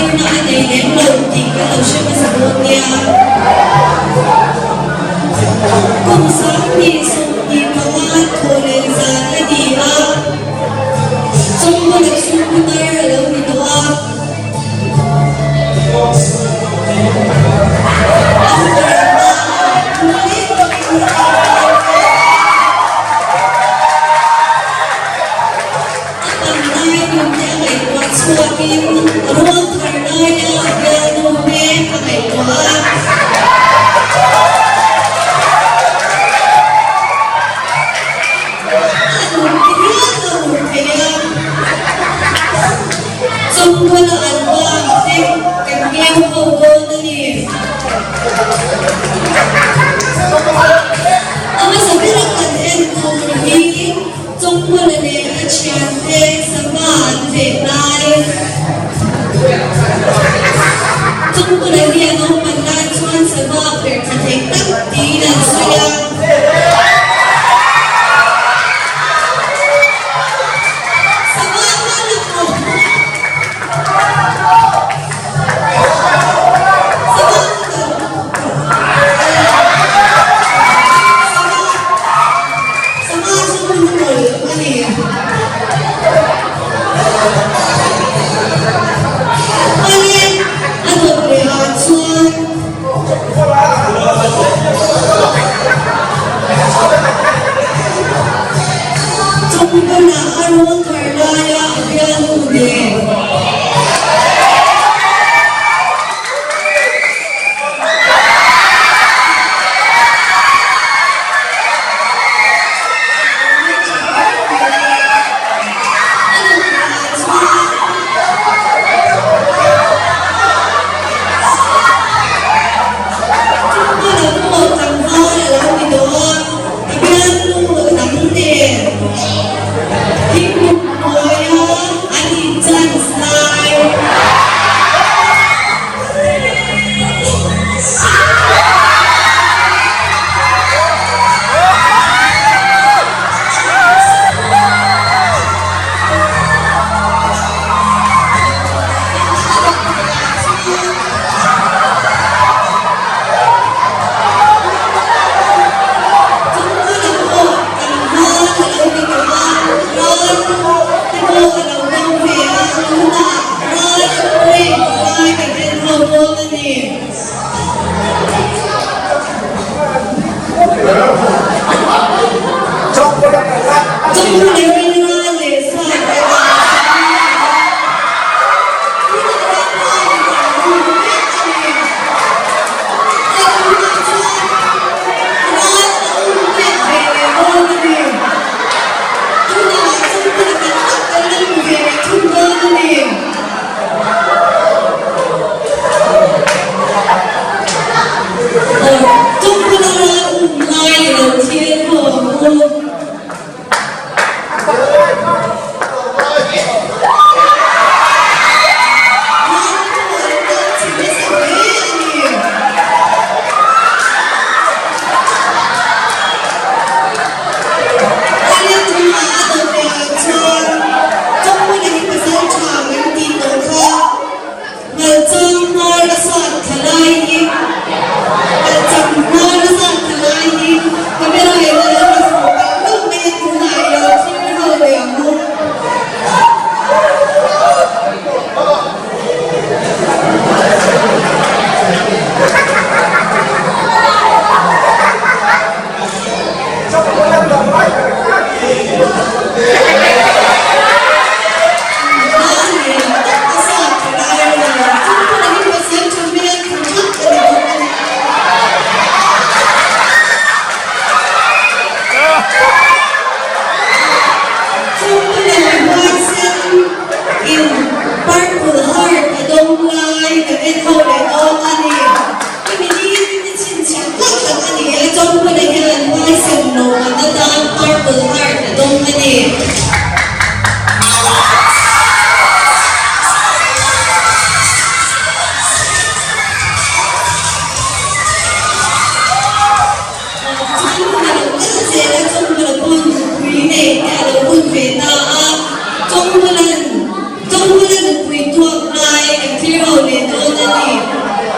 Zirtirna a nei lem lo tih kan lo hre hmasa dawn nia. Kum 2025 thawh leh zan a ni a, Chawngmawla chu putar a lo ni tawh a. A putar hmaah lunglen takin a inkhawm a. A pan lai nun te a ngaihtuah chhuakin rual thar laia a bialnu hmel a ngaihtuah a. A nun ti hial a hmuh theih a. Chawngkawla an bang te kan keu ho dawn a ni. A hmasa bera kan en tur hi Chawngkawla leh a thiante sava an veh lai. Chawngkawla hi a naupan lai chuan sava pherh tha thei tak tiin an sawi a. Sava kha la maw? Sava kha Sava Sava chu lu mawlh a ni. Awle, a dawt leh ah chuan.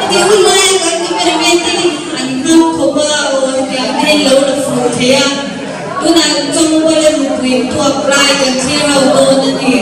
Hetih hun laia kan cameraman te hi an nghak khawp a, aw hetiang te hian lo la fuh thei a, tunah Chawngkawla nupui tuak lai kan thlir ho dawn a ni.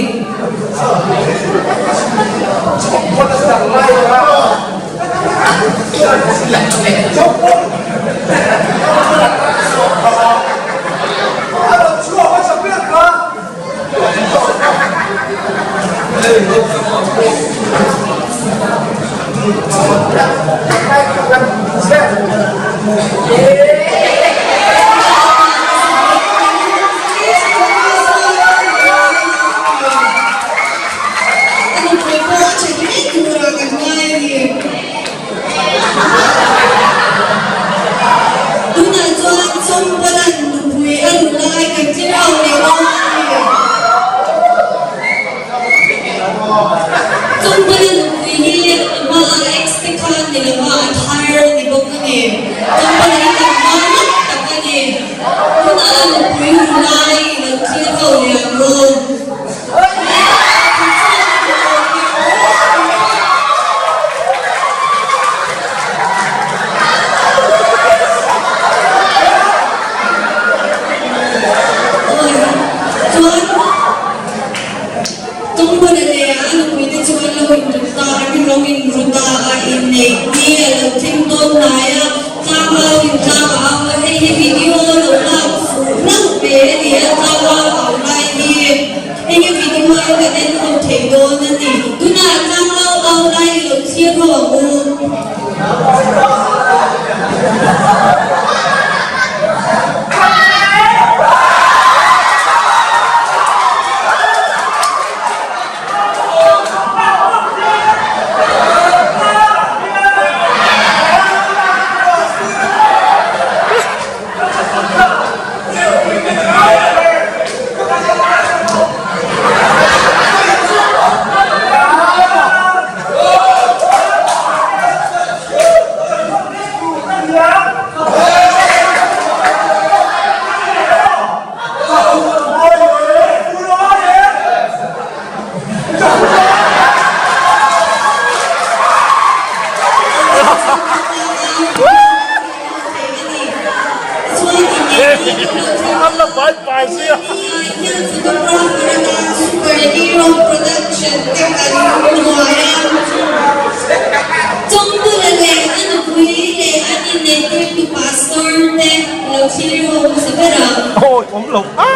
A nupui pawh a ṭha hle turah kan ngai a ni. Tunah chuan Chawngpawlan nupui a ru lai kan thil au leh dawn a ni. Chawngpawlan nupui hi a hma a ex te khan ni lova a thar a ni bawk a ni. Chawngpawlan hi tlangval mak tak a ni. Tunah a nupui ru lai lo thil ho leh ang ru. Hei hi video a kan en ho thei dawn a ni. Tunah tlangau au lai i lo thlir ho ang u. An la pai pai sia. Awi awm lo ah.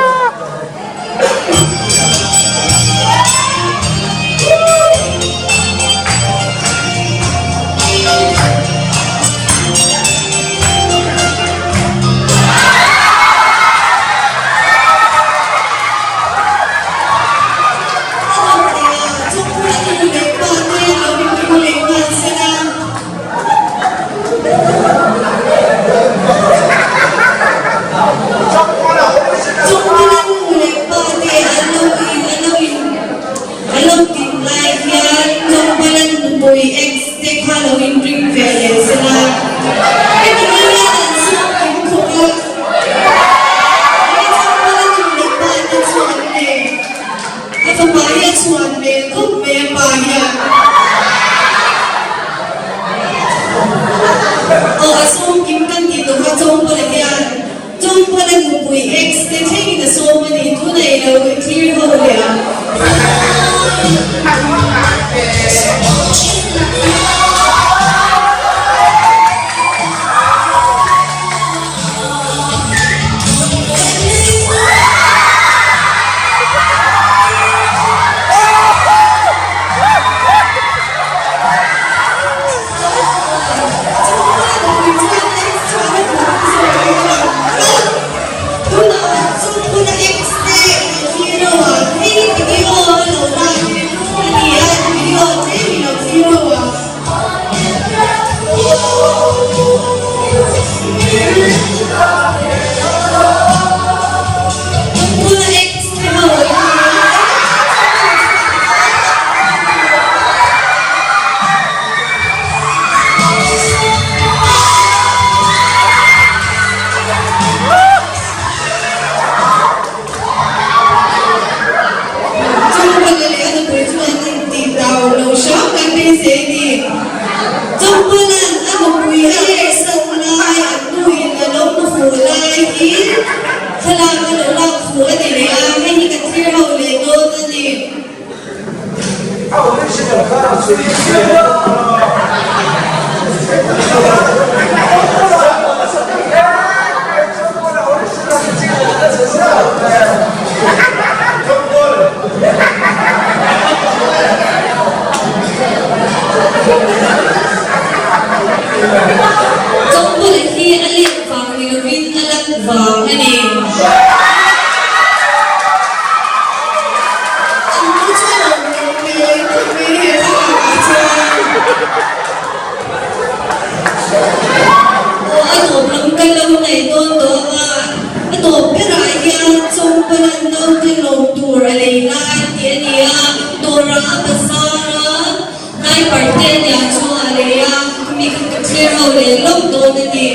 Aw a sawm kim kan tih tawh kha Chawngpawla hian Chawngpawla nupui ex te thlengin a sawm a ni tuna i lo thlir ho leh ang. Chawngpala leh a nupui chuan an intih dau lo hram kan beisei a ni. Chawngpala. Chawngkawla hi a let vang ni lovin a lat vang a ni. An mu chu a lo eng mai khawp mai he thlalak ah chuan. Aw a tawp lam ka lo ngaih dawn tawh a, a tawp berah hian Chawngkawla'n naute lawm tur a lei lai tih a ni a, dawrah a bazar a. Sniper te nia chu a lei a, mi kha ka thlir ho leh lawk dawn a ni.